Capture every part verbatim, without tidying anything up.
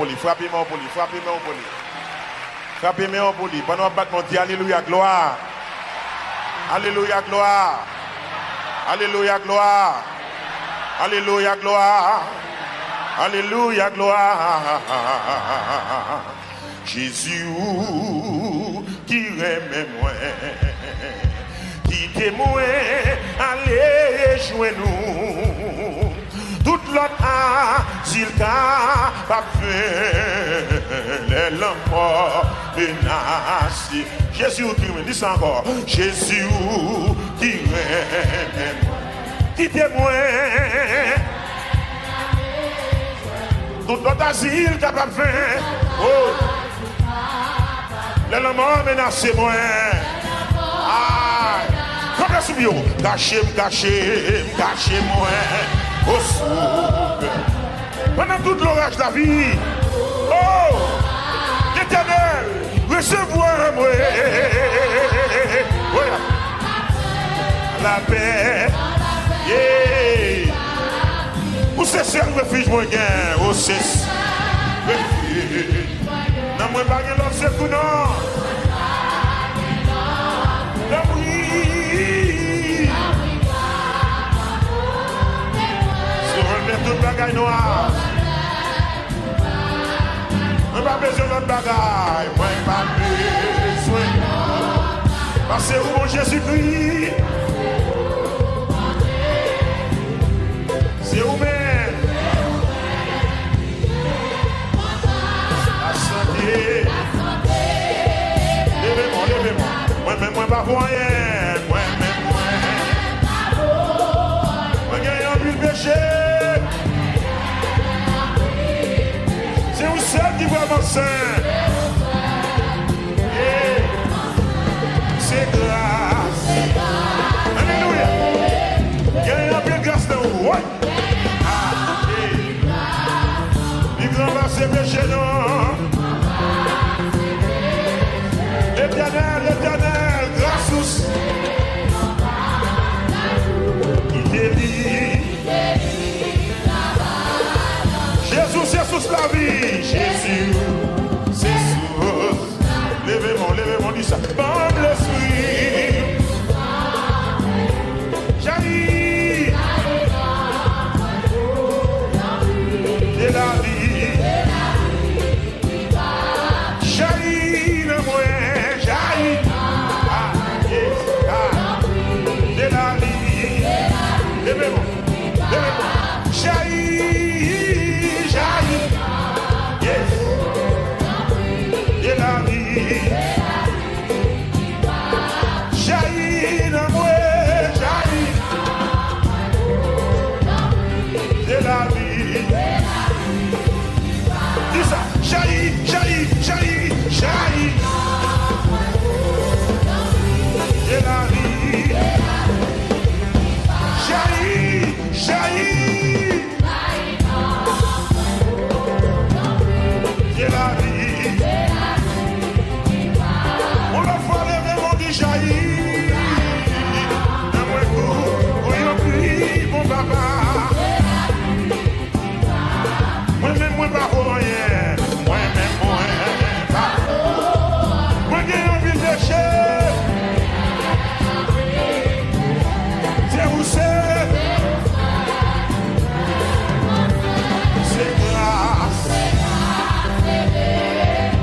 pou li, frape men w pou li, frape men w pou li. Frape men w pou li. Pandan w ap bat men w, di, "Alelouya, glwa! Alelouya, glwa! Alelouya, glwa! Alelouya, glwa! Alelouya, glwa!" Jezi, ou ki renmen mwen, kite mwen ale jwenn ou. Tout lòt azil kapab ven lè lanmò menase. Jezi, ou ki renmen, di sa ankò. Jezi, ou ki renmen mwen, kite mwen. Tout lòt azil kapab ven. Oh. Lè lanmò menase mwen. Ay. Kanpe sou pye w. Kache m, kache m, kache mwen. O souvè. Pandan tout loraj lavi. Oh! Letènèl, resevwa mwen. Oya. Lapè. Yeah. Ou se sèl refij mwen gen. Ou se sèl refij. Nan mwen pa gen lòt sekou non. Tanpri. Sovè m fè tout bagay nwa. Mwen pa bezwen lòt bagay. Mwen pa bezwen. Pase ou bon Jezikri. Se ou menm. Lasante. Leve men w, leve men w. Mwen menm, mwen pa pou anyen. Mwen menm, mwen. Mwen genyen anpil peche. Se ou sèl ki vrèman sen. Yeah. Se gras. Alelouya. Genyen anpil gras nan ou. Woy. Ah, yeah. Li gran pase peche nou. Letènèl, Letènèl, gras ou. Kite li. Jezi se sous lavi. Jezi se sous. Leve men w, leve men w, di sa. Ban m lespri. Jayi. De lavi. Jayi nan mwen, jayi. Ah, yes, ah. De lavi. Leve men w. Jayi, jayi. Yes. De lavi. Jayi nan mwen, jayi. De lavi. Di sa, jayi, jayi, jayi, jayi. De lavi. Jayi, jayi. De lavi. Yon lòt fwa, leve men w, di jayi. Nan mwen kou, kou yon pli bon papa. Mwen menm, mwen pa vo anyen. Mwen menm, mwen pa. Mwen gen anpil peche. Se ou se. Se gras.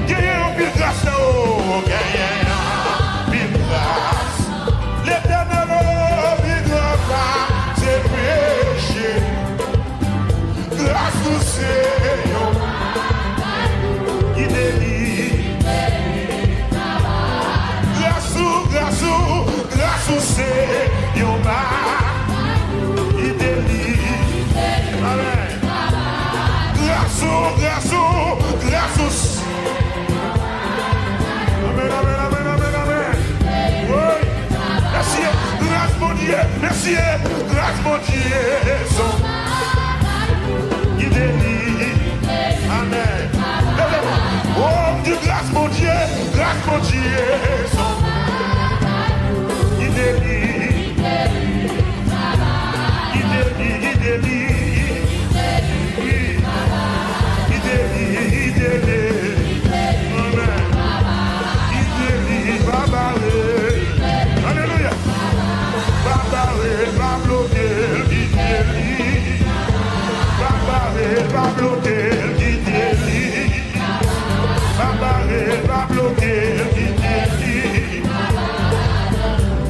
Genyen anpil gras nan ou. Genyen anpil gras. Letènèl o, pi gran pase peche. Gras ou se yon ki deli. Gras ou, gras ou, gras ou se yon ba ki deli. Amèn. Gras ou, gras ou, gras ou s- Amèn, amèn, amèn, amèn, amèn. Woy. Mèsi, gras Bondye. Mèsi, gras Bondye. Son. Gide li. Amèn. Leve men w. Oh, m di gras Bondye. Gras Bondye. Son. Gide li. Gide li, gide li. Wi. Gide li, Pa bloke l, kite li. Pa bare l, pa bloke l, kite li.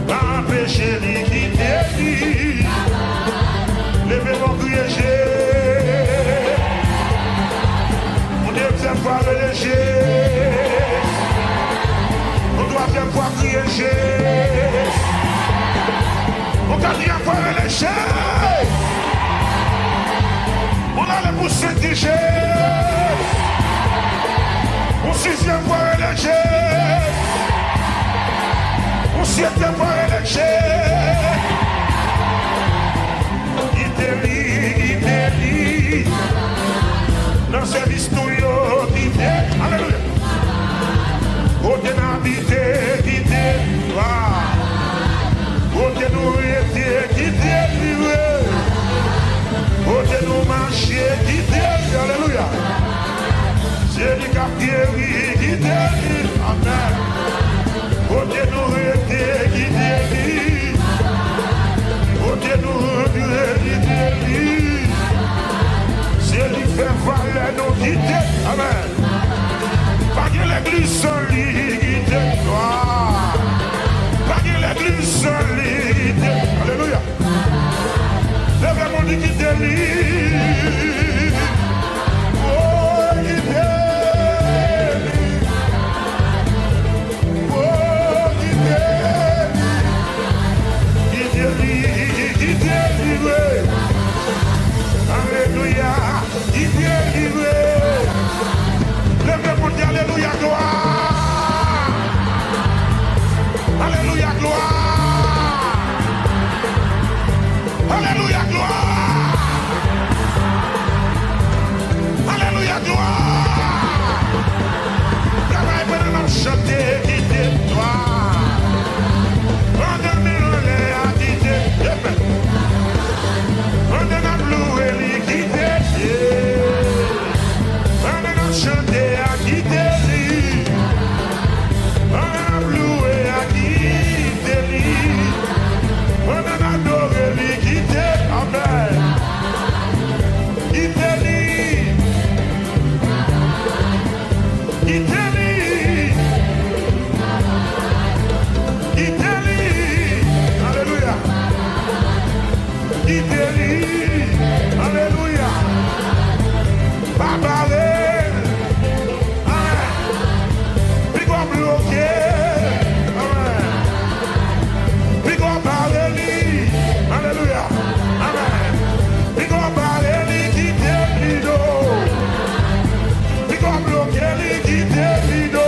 Pa anpeche li, kite li. Leve men w, kriye Jezi. Yon dezyèm fwa, rele Jezi. Yon twazyèm fwa, kriye Jezi. Yon katriyèm fwa, rele Jezi. Yon ale pou senk, di Jezi. Yon sizyèm fwa, rele Jezi. Yon setyèm fwa, rele Jezi. Kite li, kite li. Nan sèvis nou yo, kite. Alelouya. Kote n abite, kite li. Wa. Kote nou rete, kite li, wi. Kote nou mache, kite li. Alelouya. Se li k ap geri, kite li. Amèn. Kote nou rete, kite li. Kote nou rantre, kite li. Se li fè valè nou, kite. Amèn. Pa gen legliz san li, kite. Glwa. Pa gen legliz san li, kite. Alelouya. Leve men w, di kite li. Oh, kite li. Oh, kite li. Kite li, kite li, wi. Alelouya. Li delivre. Leve pou di alelouya, glwa. Alelouya, glwa. Alelouya, glwa. Alelouya, glwa. Travay pandan n ap chante, kite glwa. Pandan men anlè a, kite. Pandan n ap louwe li, kite li. Pandan n ap chante a, kite li. Pandan n ap louwe a, kite li. Pandan n adore li, kite. Amèn. Kite li. Kite li. Kite li. Alelouya. Kite li. Alelouya. Pa bare l. Amèn. Piga w bloke l. Amèn. Piga w bare li. Alelouya. Amèn. Piga w bare li, kite li do. Piga w bloke li, kite li do.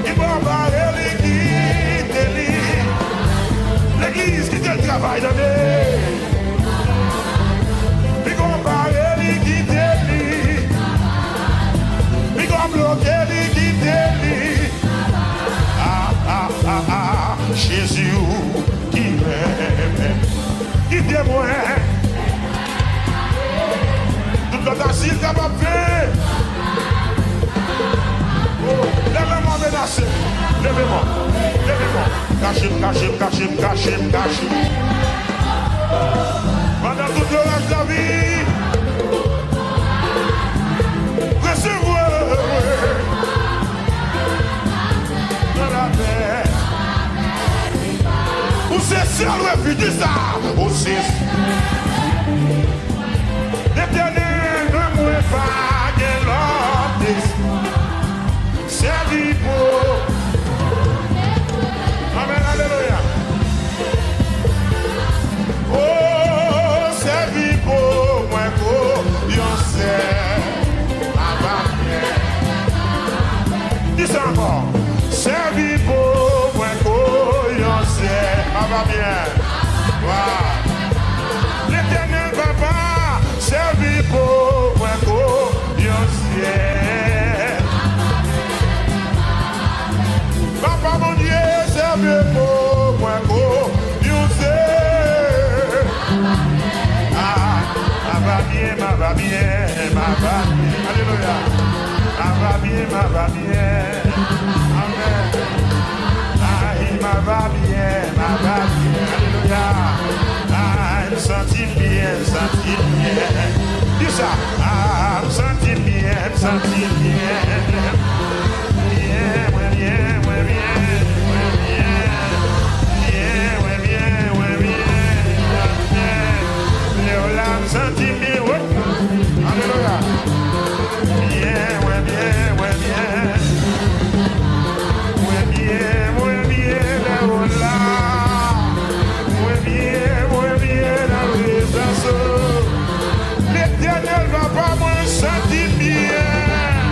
Piga w bare li, kite li. Legliz, kite l travay, tande. Piga w bare li, kite li. Piga w bloke li, kite li. Ah, ah, ah, ah, Jezi ou ki renmen. Kite mwen. Tout lòt asil kapab fè. Oh, lè lanmò menase, leve mwen, leve mwen. Kache m, kache m, kache m, kache m, kache m. Pandan tout loraj lavi, resevwa. Nan lapè. Ou se sèl refi, di sa. Ou se Letènèl, nan mwen pa gen lòt espwa. Sèvi pou. Amèn, alelouya. Oh, sèvi pou mwen kou yon sèl. Papa, di sa ankò. Sèvi pou mwen kou yon sèl. Papa byen. Wa. Letènèl Papa, sèvi pou mwen kou yon sèl. Papa Bondye, sèvi pou mwen kou yon sèl. Ah, ma va byen, ma va byen, ma va byen. Alelouya. Ma va byen, ma va byen. Amèn. Ay, ma va byen, ma va byen. Alelouya. Ay, m santi m byen, m santi Di sa, ah, m santi m byen, m santi m byen. Byen, mwen byen, mwen byen, mwen byen. Byen, mwen byen, mwen byen, mwen byen. Lè w la, m santi m byen, wi. Alelouya. Byen, mwen byen, mwen byen. Mwen byen, mwen byen lè w la. Mwen byen, mwen byen nan prezans ou. Letènèl, papa, mwen santi m byen.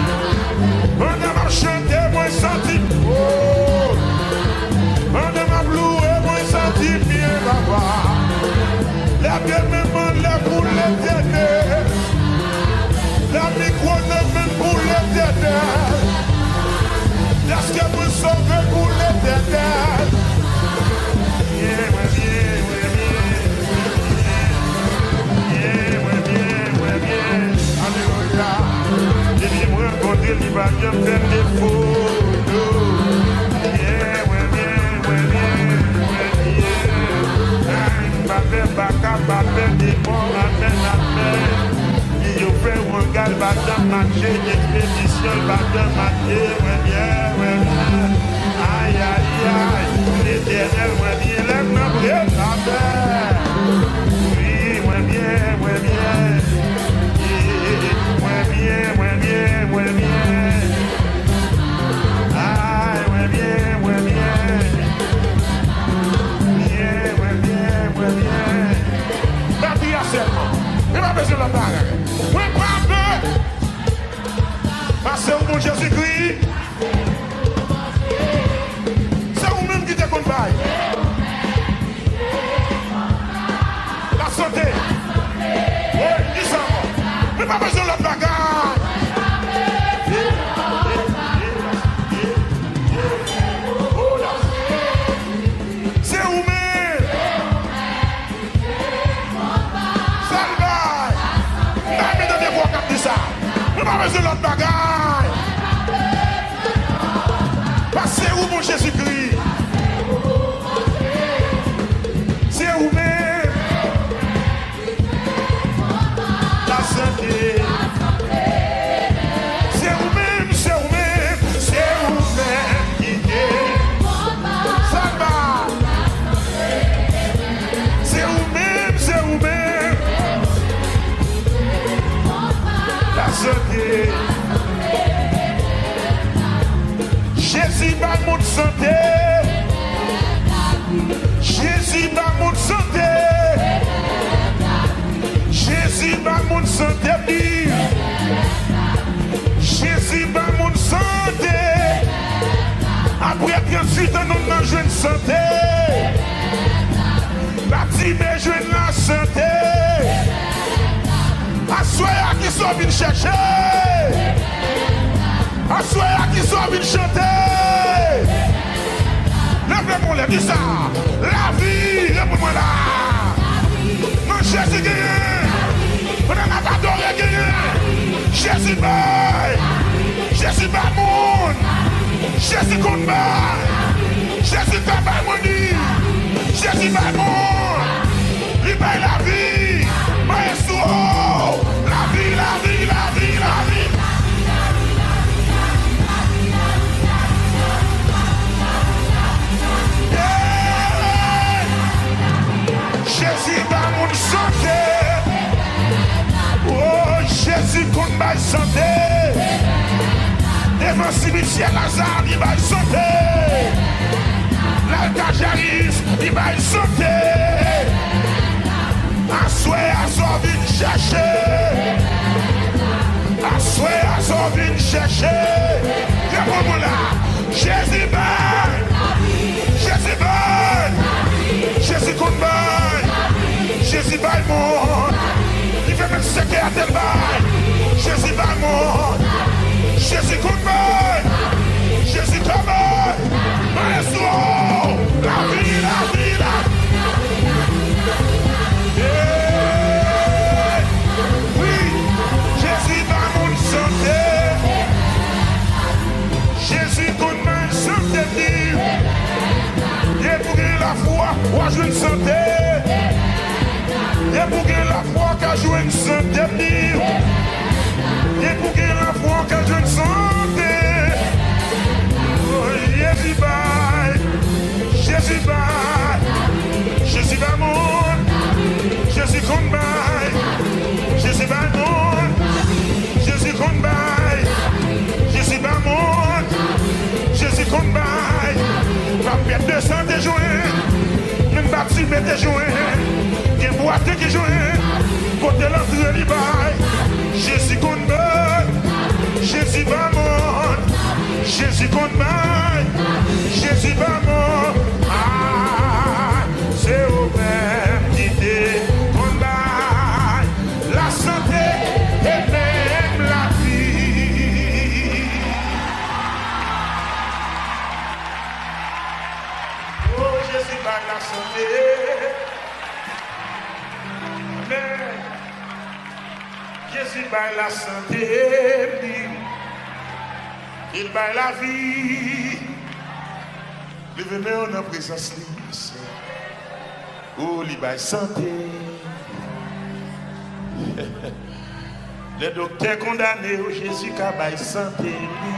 Pandan m ap chante, mwen santi m, oh. Pandan m ap louwe, mwen santi m byen, papa. Leve men m anlè pou Letènèl. Lè mikwo nan men m pou Letènèl. Dèske mwen sove pou Letènèl. Byen, mwen byen, mwen byen, mwen byen. Byen, mwen byen, mwen byen. Alelouya. Depi mwen rankontre li, pa janm fè m defo, non. Byen, mwen byen, mwen byen, mwen byen. Ay, m pa pè baka, pa pè demon, amèn, amèn. Li yo fè w angal, pa janm mache, ekspedisyon l pa janm mache, mwen byen, mwen byen. Ay, ay, ay, Letènèl, mwen byen, lè m nan priyè, amèn. Wi, mwen byen, mwen byen. Mwen byen, mwen byen, mwen byen. Ay, mwen byen, mwen byen. Byen, mwen byen, mwen byen. Batri a sèlman. Mwen pa bezwen lòt bagay. Mwen pa bezwen. Pase ou bon Jezikri. Se ou menm ki te konn bay. Lasante. Wi, di sa ankò. Mwen pa bezwen lòt bagay. Se ou menm. Sèl bay. M ta renmen tande vwa k ap di sa. Mwen pa bezwen lòt bagay. Pase ou bon Jezikri. Se ou menm. Lasante. Se ou menm, se ou menm, se ou menm ki te. Samba. Se ou menm, se ou menm. Lasante. Jezi bay moun sante. Jezi bay moun sante. Jezi bay moun sante, m di. Jezi bay moun sante. Apre tranntuit an, nonm nan jwenn sante. Batime jwenn lasante. Aswè a, kisa w vin chèche? Aswè a, kisa w vin chante? Leve men w anlè, di sa. Lavi, reponn mwen la. Nan Jezi genyen. Pandan n ap adore genyen. Jezi bay. Jezi bay moun. Jezi konn bay. Jezi ka bay moun di. Jezi bay moun. Li bay lavi. Maestro. Lavi, lavi, lavi, lavi. Yeah! Jezi bay moun sante. Oh, Jezi konn bay sante. Devan simityè Laza, li bay sante. L al Kajayis, li bay sante. Aswè a, sa w vin chèche. Aswè a, sa w vin chèche. Reponn mwen la. Jezi bay. Jezi bay. Jezi konn bay. Jezi bay moun. Li fè menm sèkèy atè l bay. Jezi bay moun. Jezi konn bay. Jezi ka bay. Maestro. Lavi, lavi, lavi. Hey! Wi. Jezi bay moun sante. Jezi konn bay sante di. Depi w gen lafwa, w a jwenn sante. Depi w gen lafwa, w ka jwenn jwenn, gen bwate ki jwenn, kote l antre li bay. Jezi konn bay, Jezi pa mòn, Jezi konn bay, Jezi pa mòn. Ah, se ou menm ki te konn bay lasante e menm lavi. Oh, Jezi bay lasante. Amèn. Jezi bay lasante, li, li bay lavi. Leve men w nan prezans li, Seyè. Oh, li bay sante. Lè doktè kondane w, Jezi ka bay sante li.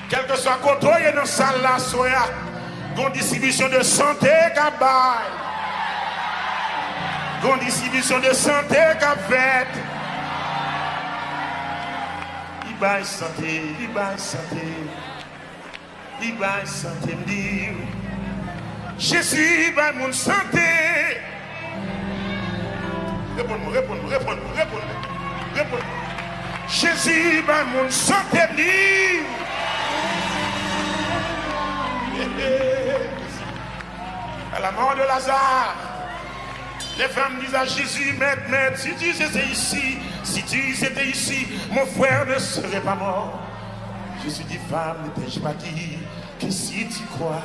Kèlkeswa kote w ye nan sal la aswè a, gon distribisyon de sante k ap bay. Gon distribisyon de sante k ap fèt. Li bay sante, li bay sante. Li bay sante, m di w. Jezi bay moun sante. Reponn mwen, reponn mwen, reponn mwen, reponn mwen, reponn mwen. Jezi bay moun sante, m di w. À la mort de Lazare, les femmes disent à Jésus, Maître, Maître, si tu étais ici, si tu étais ici, mon frère ne serait pas mort. Jésus dit, Femme, ne t'ai-je pas dit que si tu crois,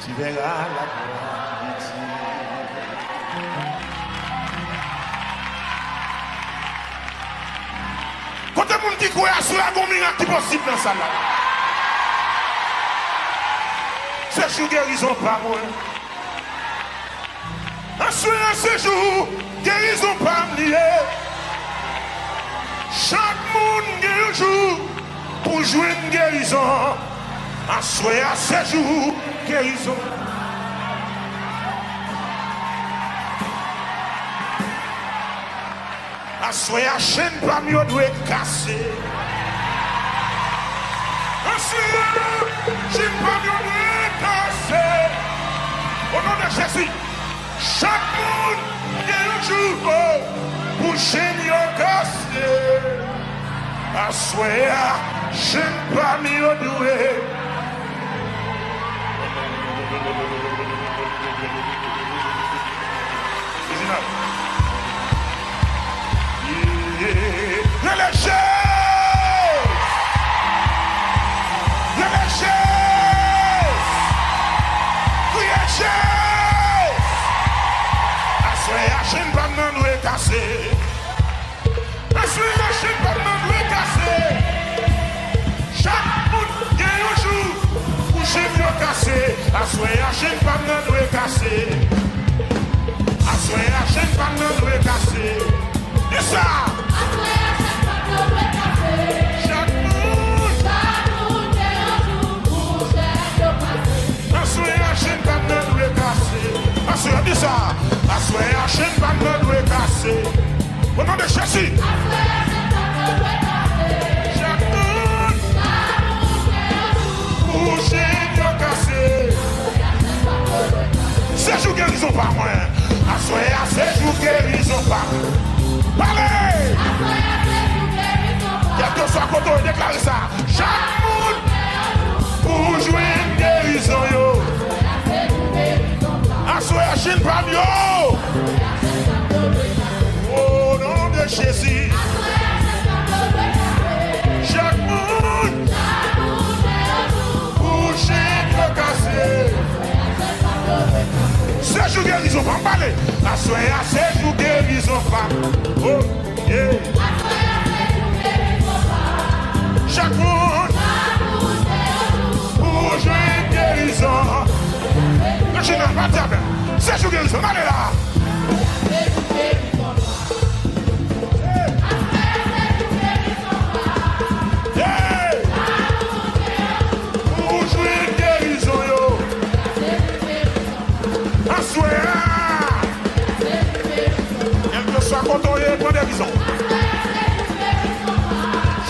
tu verras la gloire de Dieu? Kote moun ki kwè aswè a gon mirak ki posib nan sal la? Se jou gerizon pa mwen. Aswè a se jou gerizon pa m li ye. Chak moun gen yon jou pou jwenn gerizon. Aswè a se jou gerizon. Aswè a, chenn pa m yo dwe kase. Aswè a, chenn pa m yo dwe kase. O non de Jezi, chak moun gen yon jou pou chenn yo kase. Aswè a, chenn pa m yo dwe. Reginald. Yeah. Rele Jezi! Rele Jezi! Kriye Jezi! Aswè a, chenn pa m nan dwe kase. Aswè a, chenn pa m nan dwe kase. Chak moun gen yon jou pou chenn yo kase. Aswè a, chenn pa m nan dwe kase. Aswè a, chenn pa m nan dwe kase. Di sa! Aswè a, chenn pa m nan dwe kase. Chak moun. Chak moun gen yon jou pou chenn yo kase. Aswè a, chenn pa m nan dwe kase. Aswè a, di sa. Aswè a, chenn pa m nan dwe kase. O non de Jezi. Chak moun pou chenn yo kase. Se jou gerizon pa mwen. Aswè a, se jou gerizon pa mwen. Pale! Kèlkeswa kote w ye, deklare sa. Chak moun pou jwenn gerizon yo. Aswè a, chenn pa m yo. O non de Jezi. Chak moun pou chenn yo kase. Se jou gerizon pa m, pale. Aswè a, se jou gerizon pa m. Oh. Yeah. Chak moun pou jwenn gerizon. Reginald, pati avè m. Se jou gerizon, ale la. Yeah. Pou jwenn gerizon yo. Aswè a! Kèlkeswa kote w ye, pran gerizon.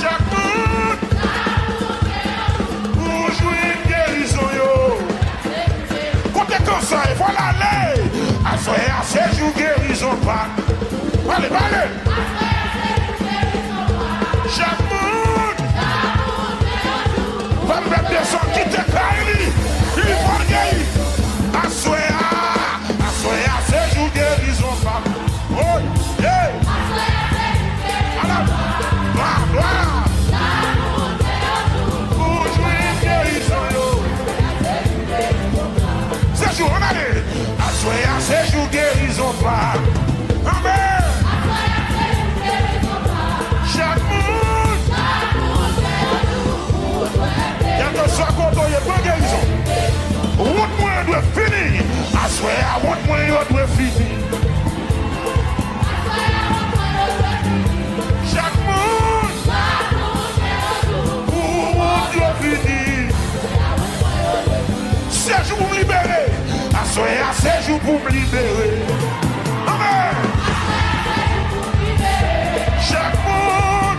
Chak moun pou jwenn gerizon yo. Jou gerizon Pak. Pale, pale! Chak moun! Van Bèk desann kite kay li! Li pral geri! Aswè a! Aswè a se jou gerizon Pak! Oy! Hey! Ala! Glwa! Glwa! Pou jwenn gerizon yo! Se jou, ann ale! Aswè a se jou gerizon Pak. Amèn. Chak moun. Kèlkeswa kote w ye, pran gerizon. Wont mwen yo dwe fini. Aswè a wont mwen yo dwe fini. Chak moun. Pou wont yo fini. Se jou pou m libere. Aswè a se jou pou m libere. Amèn. Chak moun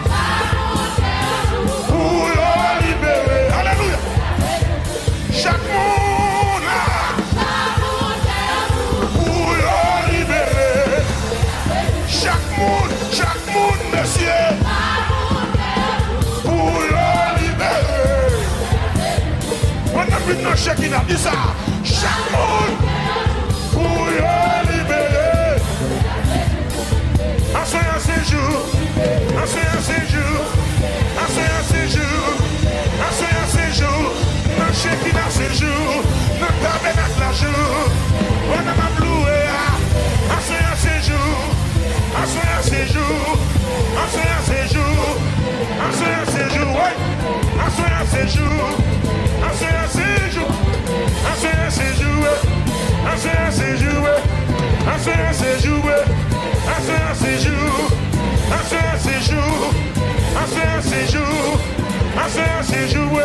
pou yo libere. Alelouya. Chak moun pou yo libere. Chak moun, chak moun, mesye, pou yo libere. Pandan m vin nan Chekina, di sa. Chak moun pou yo libere. Aswè a se jou. Aswè a se jou. Aswè a se jou. Aswè a se jou. Nan Chekina se jou. Nan tabènak la jou. Pandan m ap louwe a. Aswè a se jou. Aswè a se jou. Aswè a se jou. Aswè a se jou. Wi. Aswè a se jou. Aswè a se jou. Aswè a se jou. Aswè a se jou. Aswè a se jou. Aswè a se jou. Aswè a se jou. Aswè a se jou. Aswè a se jou.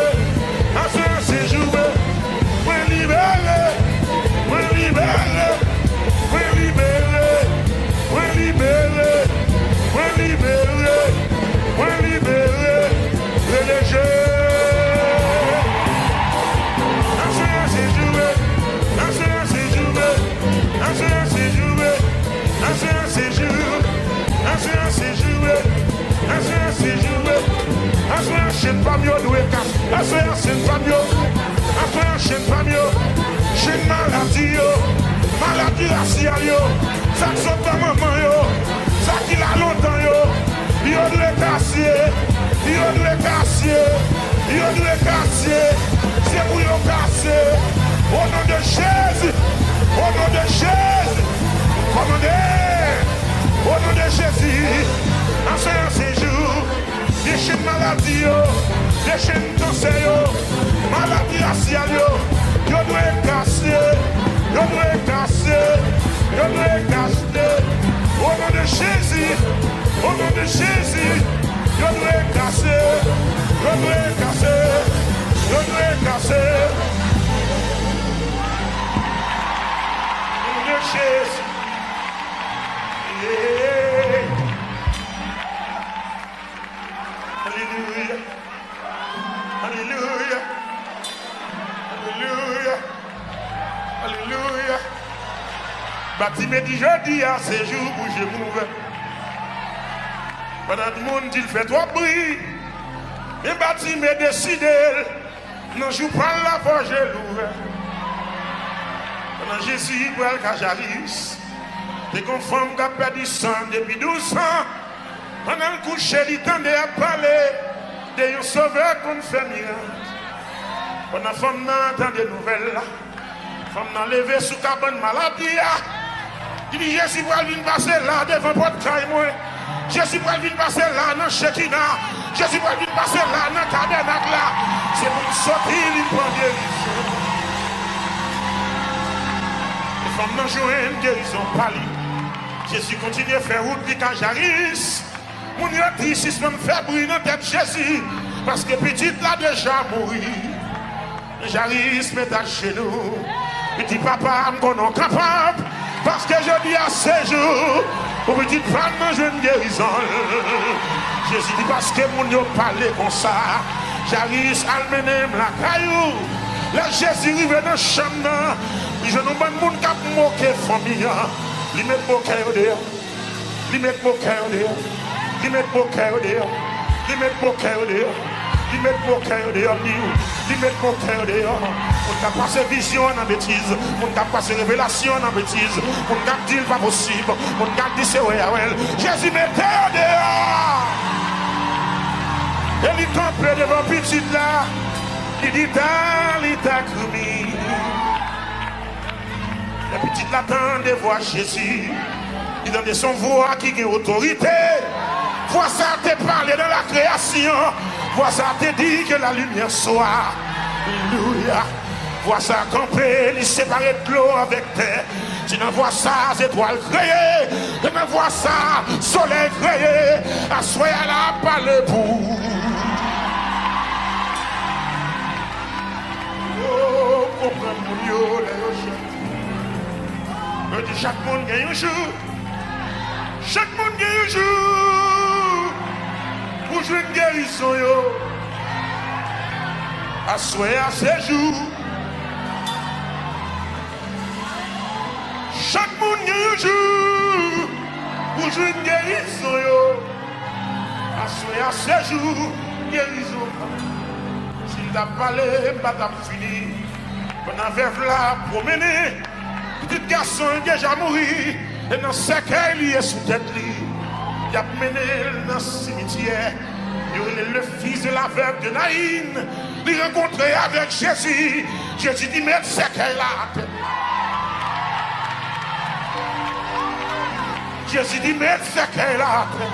Aswè a se jou. Mwen libere. Mwen libere. Mwen libere. Mwen libere. Mwen libere. Mwen libere. Rele Jezi. Aswè a se jou. Aswè a se jou. Aswè a se jou. Aswè a se jou. Aswè a se jou. Aswè a se jou. Aswè a chenn pa m yo dwe kase. Aswè a chenn pa m yo. Aswè a chenn pa m yo. Chenn maladi yo. Maladi rasyal yo. Sa k sot nan manman yo. Sa ki la lontan yo. Yo dwe kase. Yo dwe kase. Yo dwe kase. Se pou yo kase. O non de Jezi. O non de Jezi. Kòmande. O non de Jezi. Aswè a se jou. Dechenn maladi yo, dechenn kansè yo, maladi rasyal yo, yo dwe kase, yo dwe kase, yo dwe kase. O non de Jezi, o non de Jezi, yo dwe kase, yo dwe kase, yo dwe kase. O non de Jezi. Yeah. Alelouya. Alelouya. Alelouya. Alelouya. Batime di jodi a se jou pou je m ouvè. Pandan moun di l fè twòp bri, men Batime deside l, nan jou pa l la fò je l ouvè. Pandan Jezi pral ka Jayis, te gon fanm k ap pèdi san depi douz an. Pandan l kouche, li tande y ap pale de yon Sovè k konn fè mirak. Pandan fanm nan tande nouvèl la, fanm nan leve sou kabann maladi a. Li di, Jezi pral vin pase la devan pòt kay mwen. Jezi pral vin pase la nan Chekina. Jezi pral vin pase la nan tabènak la. Se pou m soti vin pran gerizon. E fanm nan jwenn gerizon pa li. Jezi kontinye fè wout li ka Jayis. Moun yo di, sispann fè bri nan tèt Jezi, paske pitit la deja mouri. Jayis met ajenou, li di, Papa, m konnen w kapab, paske jodi a se jou pou pitit pa m nan jwenn gerizon l. Jezi di, paske moun yo pale konsa, Jayis al mennen m lakay ou. Lè Jezi rive nan chanm nan, li jwenn yon bann moun k ap moke fanmi an. Li met mo kè yo deyò. Li met mo kè yo deyò. Li met mo kè yo deyò. Li met mo kè yo deyò. Li met mo kè yo deyò. Li, li met mo kè yo deyò. Moun k ap pase vizyon an nan betiz. Moun k ap pase revelasyon an nan betiz. Moun k ap di l pa posib. Moun k ap di se wè a wè l. Jezi mete yo deyò. E li kanpe devan pitit la. Li di, Talita koumi. Lè pitit la tande vwa Jezi, li tande se yon vwa ki gen otorite. Vwa sa a te pale nan lakreyasyon. Vwa sa a te di ke la lumière soit. Alelouya. Vwa sa a kanpe, li separe dlo avèk tè. Se nan vwa sa a zetwal kreye. Se nan vwa sa a solèy kreye. Aswè a la ap pale pou ou. Oh, konprann moun yo lè yo chante. Mwen di chak moun gen yon jou. Chak moun gen yon jou pou jwenn gerizon yo. Aswè a se jou. Chak moun gen yon jou pou jwenn gerizon yo. Aswè a se jou gerizon. Si l t ap pale, m pa t ap fini. Pandan vèv la ap pwomennen, pitit gason l deja mouri, e nan sèkèy li e sou tèt li. Y ap mennen l nan simityè. Yo rele l le fils de l'aveugle de Naïn. Li rankontre avèk Jezi. Jezi di, met sèkèy la atè. Jezi di, met sèkèy la atè.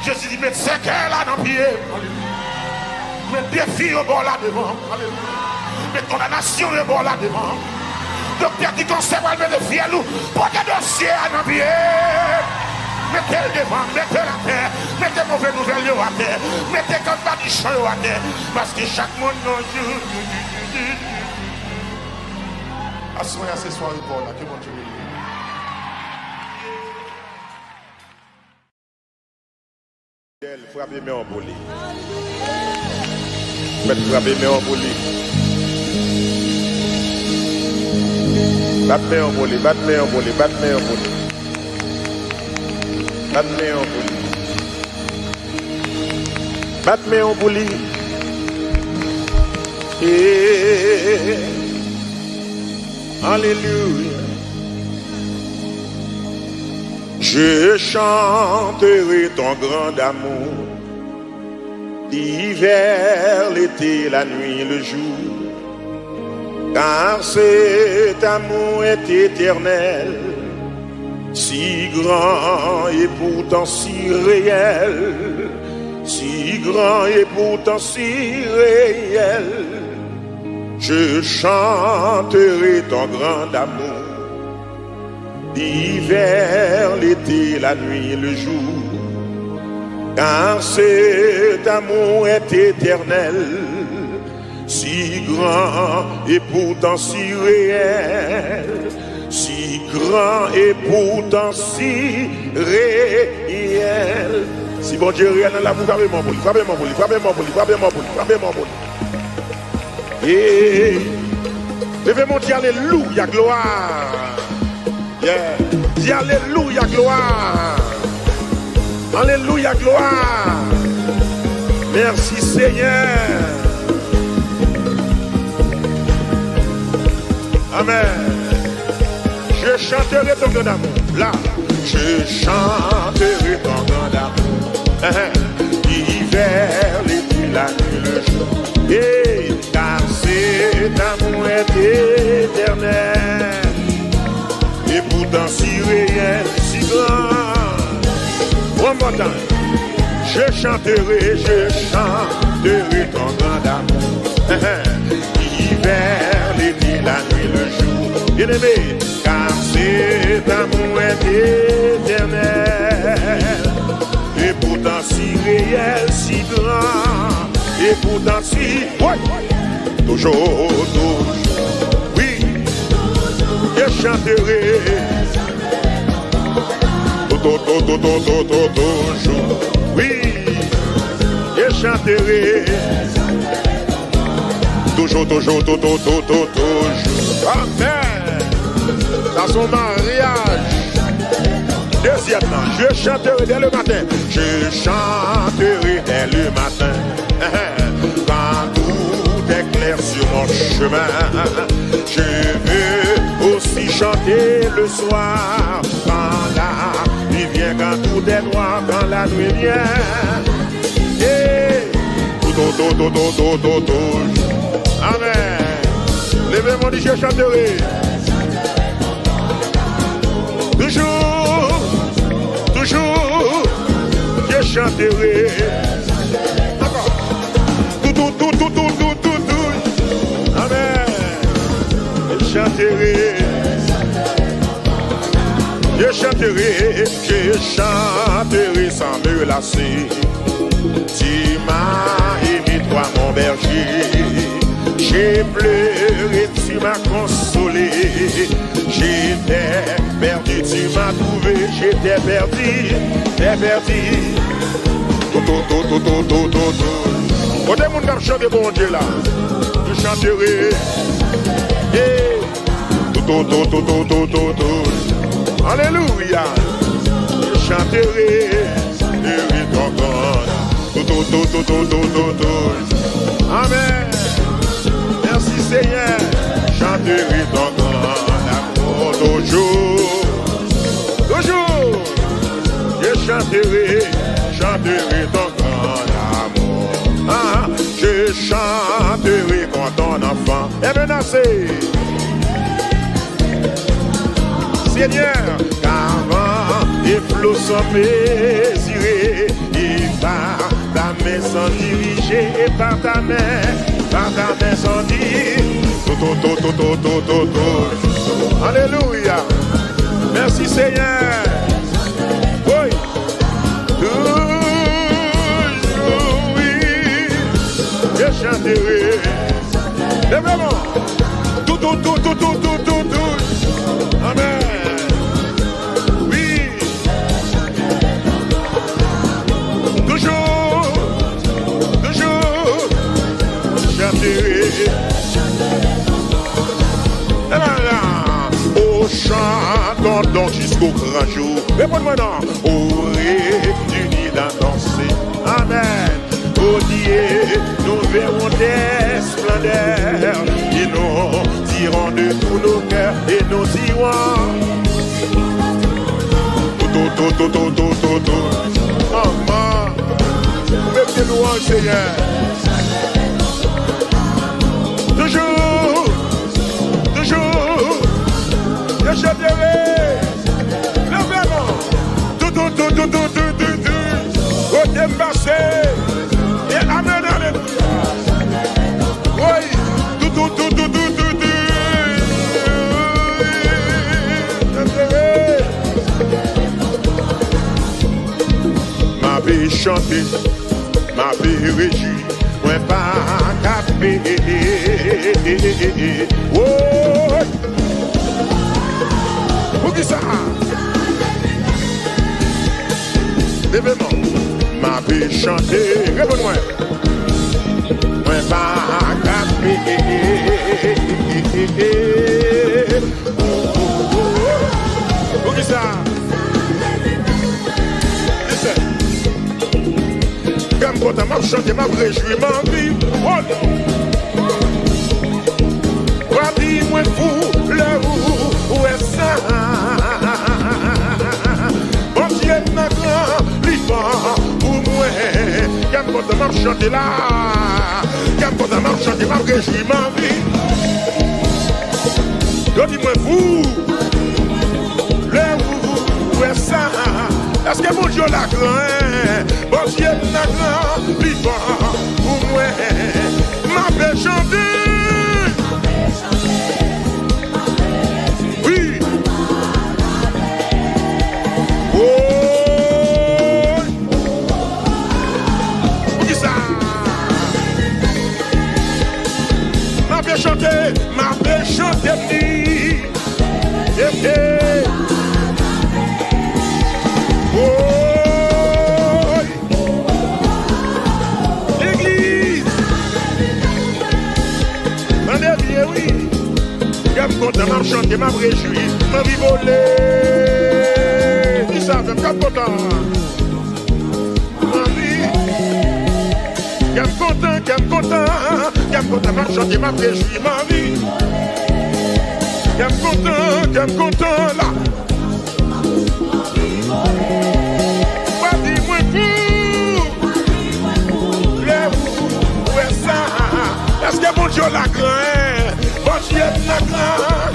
Jezi di, met sèkèy la nan pye m. Alelouya. Met defi yo ba w la devan m. Alelouya. Met kondanasyon yo ba w la devan m. Doktè di kansè pral mete fyèl ou. Pote dosye a nan pye m. Mete l devan m. Mete l atè. Mete move nouvèl yo atè. Mete kòd madichon yo atè. Paske chak moun nan jou. Aswè a se sware pa w la. Ke Bondye beni w. Fidèl, frape men w pou li. Mèt frape men w pou li. Bat men w pou li, bat men w pou li, bat men w pou li. Bat men w pou li. Bat men w pou li. Eh, alelouya. Je chanterai ton grand amour, l'hiver, l'été, la nuit, le jour, car cet amour est éternel, si grand et pourtant si réel, si grand et pourtant si réel. Je chanterai ton grand amour. L'hiver, l'été, la nuit, le jour, car cet amour est éternel, si grand et pourtant si réel, si grand et pourtant si réel. Si Bondye reyèl nan lavi w, frape men w pou li, frape men w pou li, frape men w pou li, frape men w pou li, frape men w pou li. Hey. Leve men w, di alelouya, glwa. Yeah. Di alelouya, glwa. Alelouya, glwa. Mèsi, Senyè. Amèn. Je chanterai ton grand amour. Là, je chanterai ton grand amour. Hein, hein. L'hiver, l'été, la nuit, le jour. Hey, car cet amour est éternel. Et pourtant si réel, si grand. One more time. Je chanterai, je chanterai ton grand amour. L'hiver, l'été, la nuit, le jour. Bien-aimé, car cet amour est éternel. Et pourtant si réel, si grand. Et pourtant si, ouais. Toujours, toujours. Oui. Je chanterai. Tou, tou, tou, tou, tou, tou, tou, toujou. Wi. Je chanterai. Toujou, toujou, tou, tou, tou, tou, toujou. Amèn. Sa se yon maryaj. Dezyèm nan, je chanterai dès le matin. Je chanterai dès le matin. Quand tout est clair sur mon chemin, je veux aussi chanter le soir. Quand la nuit vient, quand tout est noir, quand la nuit vient. Yeah. Tout, tout, tout, tout, tout, tout, tout. Amen. Leve men w, di, je chanterai. Toujours, toujours, je chanterai. Ankò. Tout, tout, tout, tout, tout, tout, tout, tout. Amen. Je chanterai. Je chanterai, je chanterai sans me lasser. Tu m'as aimé, toi mon berger. J'ai pleuré, tu m'as consolé. J'étais perdu, tu m'as trouvé. J'étais perdu, t'es perdu. Tout, tout, tout, tout, tout, tout, tout, tout. Kote moun k ap chante Bondye la? Je chanterai. Yeah. Tout, tout, tout, tout, tout, tout, tout, tout. Alelouya. Je chanterai, chanterai ton grand amour. Tout, tout, tout, tout, tout, tout, tout, tout. Amen. Merci Seigneur. Chanterai ton grand amour toujours. Toujours. Je chanterai, chanterai ton grand amour. Ah, je chanterai comme ton enfant. Leve men w, di, Seigneur, qu'avant des flots sont mesurés, et par ta main sont dirigés, et par ta main, par ta main sont dirigés. Tout, tout, tout, tout, tout, tout, tout, tout. Alelouya. Mèsi Seyè. Woy. Toujours, oui, je chanterai. Leve men w. Tout, tout, tout, tout. Amen. Oui. Toujours, toujours, je chanterai. Et là, là, oh, chantons donc jusqu'au grand jour. Reponn mwen non. Oh, réunis dans ton sein. Amen. Oh Dieu, nous verrons tes splendeurs. Et nous dirons de tout nos cœurs. Et nous dirons. Tout, tout, tout, tout, tout, tout, tout, tout. Amen. Ou merite lwanj, Seyè. Toujours, toujours, je chanterai. Leve men w. Tout, tout, tout. Kote m pase. E amen, alelouya. Woy. Tout, tout, tout. M ape chante, m ape rejwi, mwen pa ka peye. Woy. Poukisa? Leve men w. M ape chante. Reponn mwen. Mwen pa ka peye. Poukisa? Listen. Kè m kontan, m ap chante, m ap rejwi, m anvi. Oh non. Wa di mwen fou lè ou wè sa. Bondye nan gran, li fò pou mwen. Kè m kontan, m ap chante la. Kè m kontan, m ap chante, m ap rejwi, m anvi. Yo di mwen fou lè ou wè sa. Èske Bondye w la gran, en? Bondye m nan gran, li fò pou mwen. M ape chante. Wi. Woy. Poukisa? M ape chante, m ape chante, m di. Yeah, yeah. Woy. Legliz. chante, m ap rejwi, m anvi vole. Kisa fè m k ap kontan? M anvi. Kè m kontan, kè m kontan, kè m kontan, m ap chante, m ap rejwi, m anvi. Kè m kontan, kè m kontan la. Ou pa di mwen fou. Lè ou wè sa. Èske Bondye w la gran? Bondye m nan gran.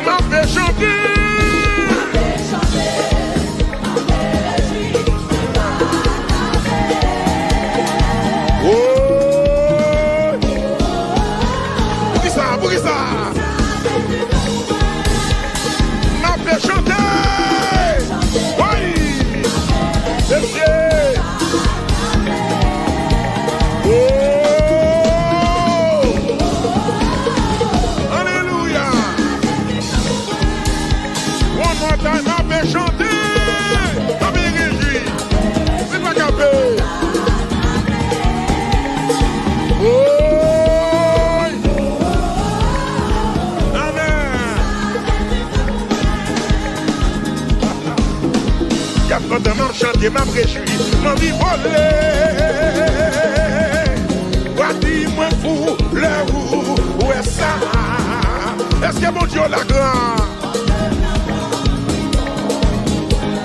M ap chante. Oh! Poukisa? Poukisa? M ap chante. Woy! Mesye! Oh! Alelouya! One more time, n ape chante, n ape rejwi. Se pa kanpe. Woy! Amèn. Y ap kontan, m ap chante, m ap rejwi, m anvi vole. Wa di mwen fou lè ou wè sa. Èske Bondye w la gran?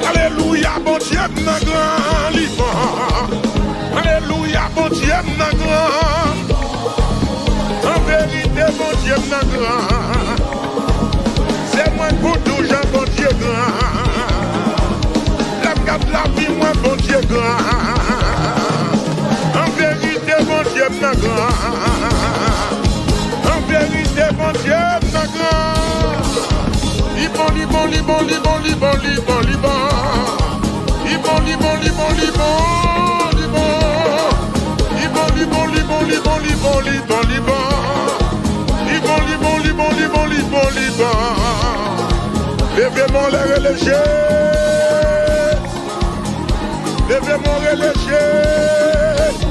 Alelouya, Bondye m nan gran, li bon. Alelouya, Bondye m nan gran. An verite, Bondye m nan gran. Se mwen k pou di w jan Bondye gran. Lè m gad lavi mwen, Bondye gran. An verite, Bondye m nan gran. An verite, Bondye m nan gran. Li bon, li bon, li bon, li bon, li bon, li bon, li bon. Li bon, li bon, li bon, li bon, li bon, li bon. Li bon, li bon, li bon, li bon, li bon, li bon, li bon. Li bon, li bon, li bon, li bon, li bon, li bon. Leve men w anlè, rele Jezi. Leve men w, rele Jezi.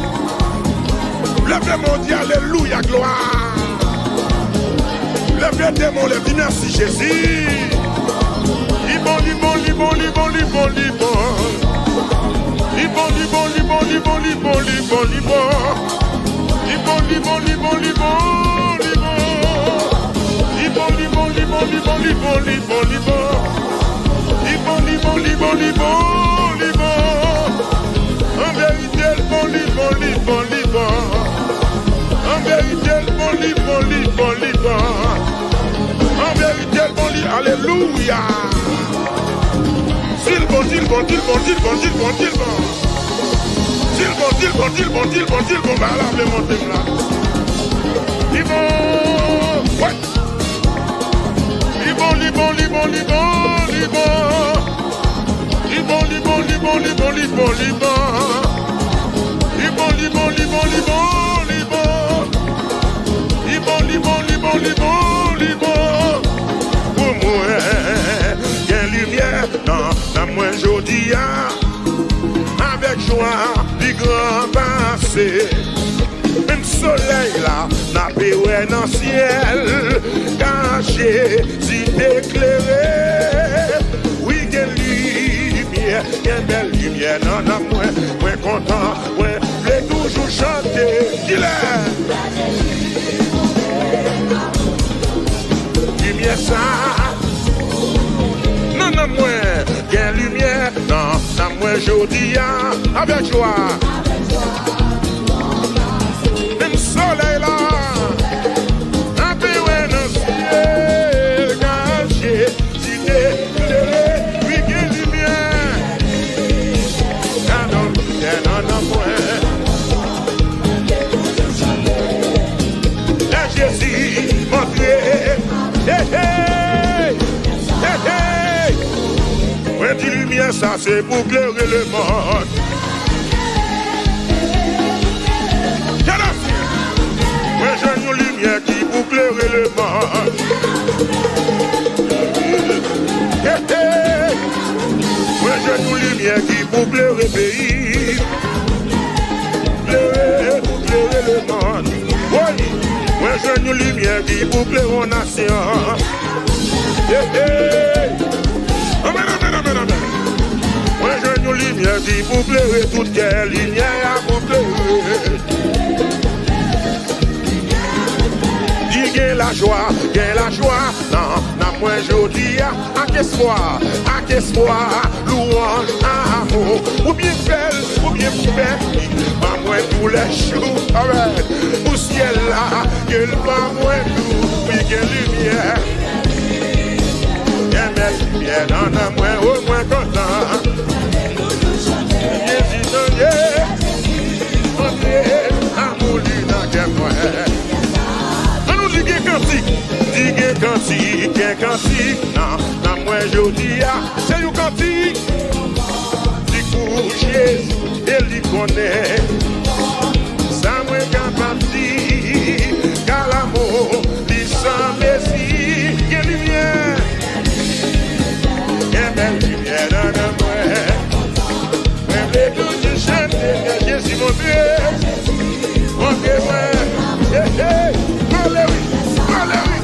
Leve men w, di alelouya, glwa. Leve de men w, leve, di mèsi, Jezi. Li bon, li bon, li bon, li bon, li bon, li bon. Li bon, li bon, li bon, li bon, li bon, li bon, li bon. Li bon, li bon, li bon, li bon, li bon. Li bon, li bon, li bon, li bon, li bon, li bon, li bon. Li bon, li bon, li bon, li bon, li bon. An verite, l bon, li bon, li bon, li bon. An verite, l bon, li bon, li bon, li bon. An verite, l bon, li, alelouya. Si l bon, si l bon, si l bon, si l bon, si l bon, si l bon. Si l bon, si l bon, si l bon, si l bon, si l bon, ba la vle monte m la. Li bon, wè. Li bon, li bon, li bon, li bon, li bon. Li bon, li bon, li bon, li bon, li bon, li bon. Li bon, li bon, li bon, li bon, li bon. Li bon, li bon, li bon, li bon, li bon. Pou mwen, gen limyè nan nanm mwen jodi a. Avèk jwa pi gran pase. Menm solèy la, n ape wè nan syèl. Ka Jezi te klere. Wi, gen limyè, gen bèl limyè nan nanm mwen. Mwen kontan, mwen vle toujou chante. Kilè? Limyè sa nan nanm mwen, gen limyè nan nanm mwen jodi a, avèk jwa. Menm solèy la, n ape wè nan syèl, ka Jezi te klere, wi, gen limyè. Nan nanm, gen nan nanm mwen. Lè Jezi antre, hey, hey, hey, hey. Mwen di limyè sa se pou klere lemonn. Jealousy. Mwen jwenn yon limyè ki pou klere lemonn. Hey, hey. Mwen jwenn yon limyè ki pou klere peyi. Klere, pou klere lemonn. Woy. Mwen jwenn yon limyè ki pou klere yon nasyon. Hey, hey. Amèn, amèn, amèn, amèn. Mwen jwenn yon limyè ki pou klere tout kè. Limyè a pou klere. Di gen lajwa, gen lajwa nan, nan mwen jodi a. Ak espwa, ak espwa, louwanj, amou. Ou byen bèl, ou byen bèl. Ban mwen tou lè jou, amèn. Pou syèl la, ke l ban mwen tou, wi, gen limyè. Gen limyè nan, nan mwen, o, mwen kontan. Jezi nan ye, Bondye, amou li nan kè mwen. Ann nou di gen kantik, di gen kantik, gen kantik nan, nan mwen jodi a. Se yon kantik, di pou Jezi, e li konnen sa mwen kapab di, ka lanmou li san mezi. Gen limyè, gen bèl limyè nan, nan mwen. Mwen vle toujou chante, Jezi, Bondye, Bondye mwen. Hey, hey, male wi, male wi,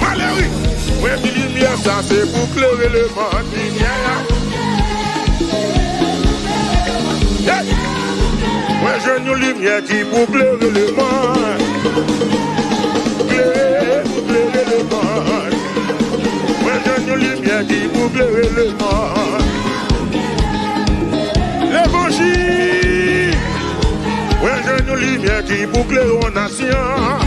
male wi. Mwen di limyè sa se pou klere lemonn, limyè a. Hey! Mwen jwenn yon limyè ki pou klere lemonn. Klere, pou klere lemonn. Mwen jwenn yon limyè ki pou klere lemonn. Levanjil. Mwen jwenn yon limyè ki pou klere yon nasyon.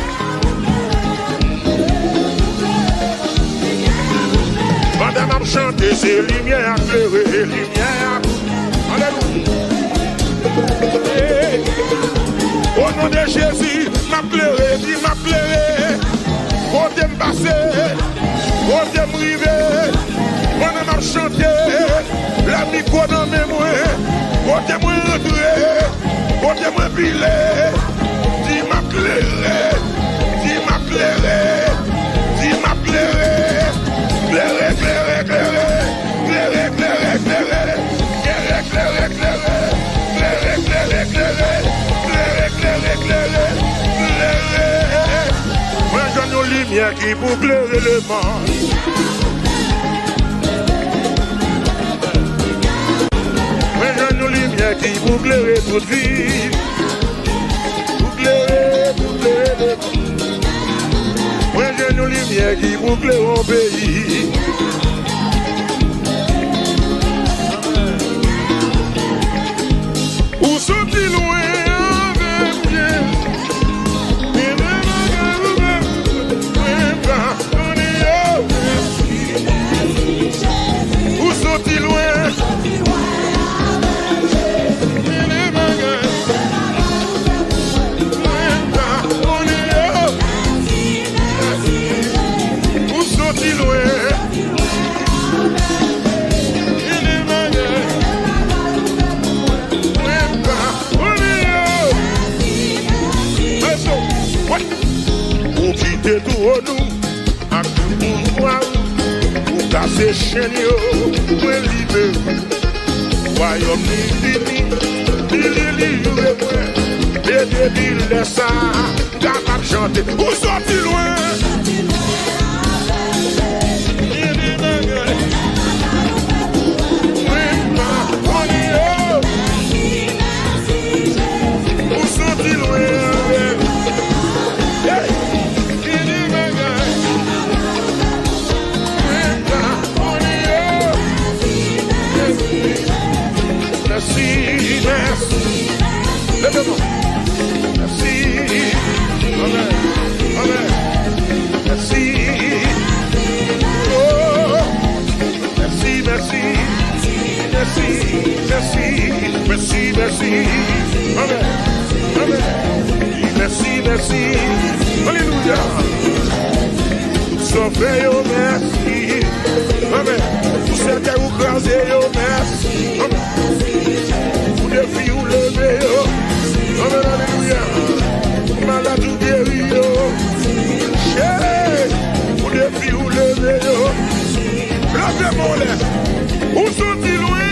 Pandan m ap chante, se limyè a klere, limyè a. Alelouya. Hey. O non de Jezi, m ap klere, di m ap klere. Kote m pase, kote m rive, pandan m ap chante, lè mikwo nan men mwen, kote mwen rantre, kote mwen pile, di m ap klere, di m ap klere, di m ap klere, klere, klere, klere, klere, klere, klere, klere, klere, klere, klere, klere, klere, klere, klere, klere, klere. Mwen jwenn yon limyè ki pou klere lemonn. Mwen jwenn yon limyè ki pou klere tout vi. Pou klere, pou klere lemonn. Mwen jwenn yon limyè ki pou klere yon peyi. Ou soti lwen avè m, Jezi. Gen de bagay ou fè mwen pa konnen yo. Ou soti lwen. Gen de bagay mwen pa konnen yo. Ou soti lwen. Gen de bagay mwen pa konnen yo. Let's go. What? Ou kite twòn ou ak tout pouvwa ou, ou kase chenn yo, mwen libere. Wayòm li vini, li delivre mwen. E depi lè sa a, m kapab chante. Ou soti lwen. Gen de bagay mwen pa konnen yo. Ou soti lwen avè m. Hey! Gen de bagay mwen pa konnen yo. Mèsi, mèsi. Leve non. Mèsi. Amèn. Amèn. Mèsi. Oh. Mèsi, mèsi. Mèsi, mèsi. Mèsi, mèsi. Amèn. Amèn. Mèsi, mèsi. Alelouya. Tout sa w fè yo, mèsi. Amèn. Pou sèkèy ou kraze yo, mèsi. Amèn. Pou defi ou leve yo. Amèn, alelouya. Pou malad ou geri yo. Hey! Pou defi ou leve yo. Leve men w anlè. Ou soti lwen.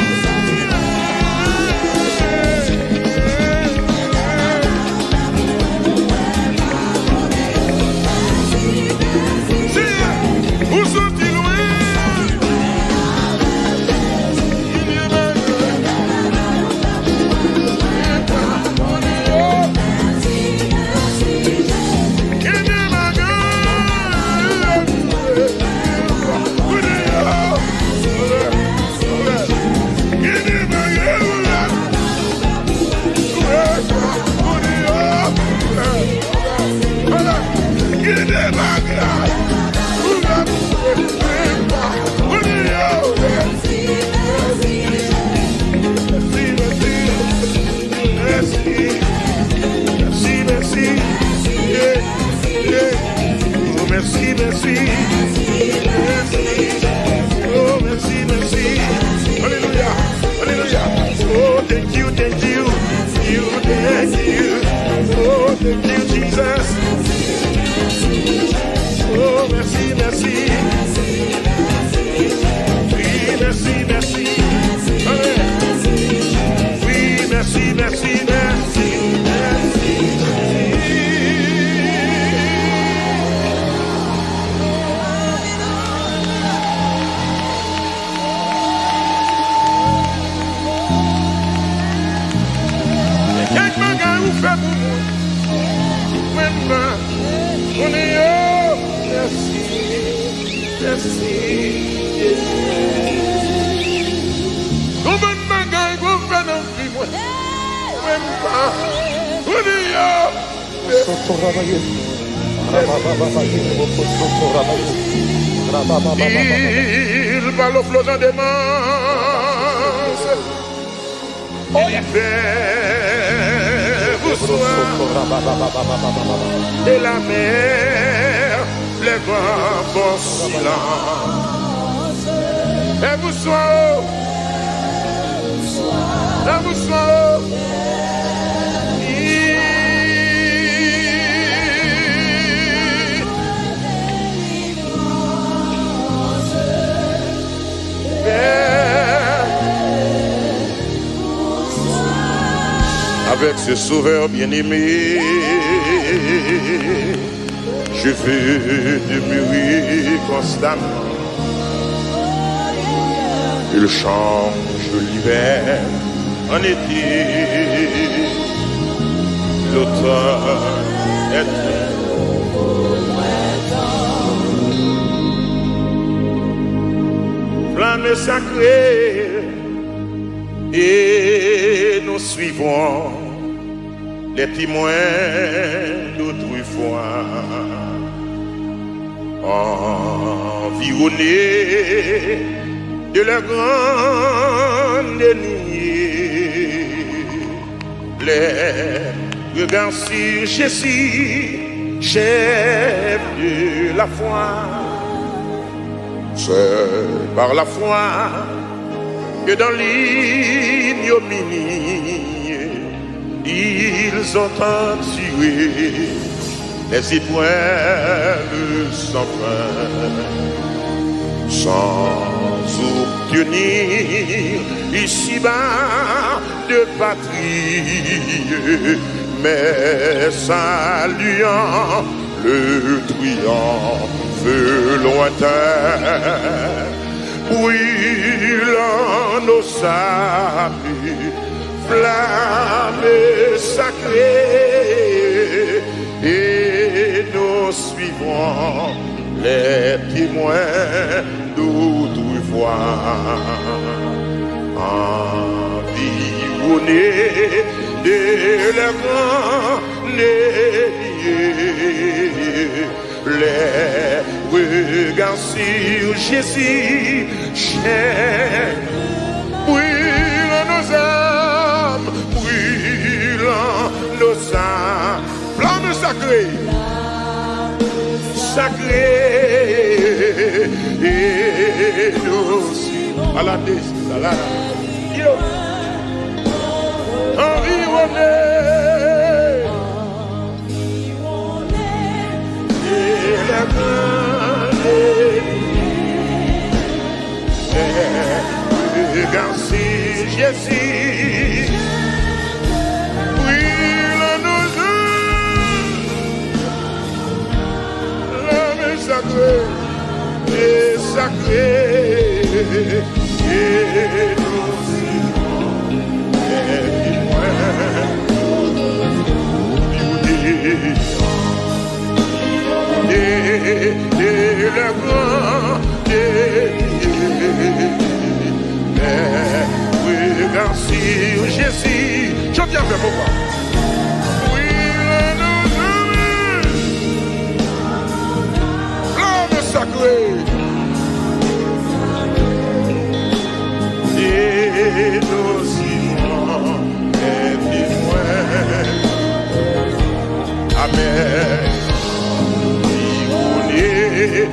Yon bann bagay w ap fè nan vi mwen. Mwen m pa konnen yo. Soto rabaye. Rabababa, soto rabaye. Rabababa. Il parle au flot dans des mains. L'hiver vous soigne et la mer, les grands bons silences. Et vous soigne, et vous soigne. Avec ce Sauveur bien-aimé, je veux demeurer constamment. Il change l'hiver en été, l'automne est flamme sacrée, et nous suivrons les témoins d'autrefois, environnés de leur grande lignée. Les regards sur Jésus, chef de la foi. C'est par la foi que dans l'ignominie, ils ont enduré les épreuves sans fin, sans obtenir ici-bas de patrie, mais saluant le triomphe lointain, brûlant nos âmes, flamme sacrée, et nous suivrons les témoins d'autrefois, environnés de leur grande lignée. Les regards sur Jésus, chef, brûlant nos âmes, brûlant nos âmes. Flamme sacrée, sacrée, et nous, à la dé-, à la, yo, environné. Regarde si Jésus brûle nos âmes. L'âme sacrée et sacrée. Et nous serons les témoins. De, de le grand Dieu. Regarde sur Jésus. Chante avec moi. Oui, nous, nous, nous. Flamme sacrée. Et nous serons les témoins. Amen. Si vous voulez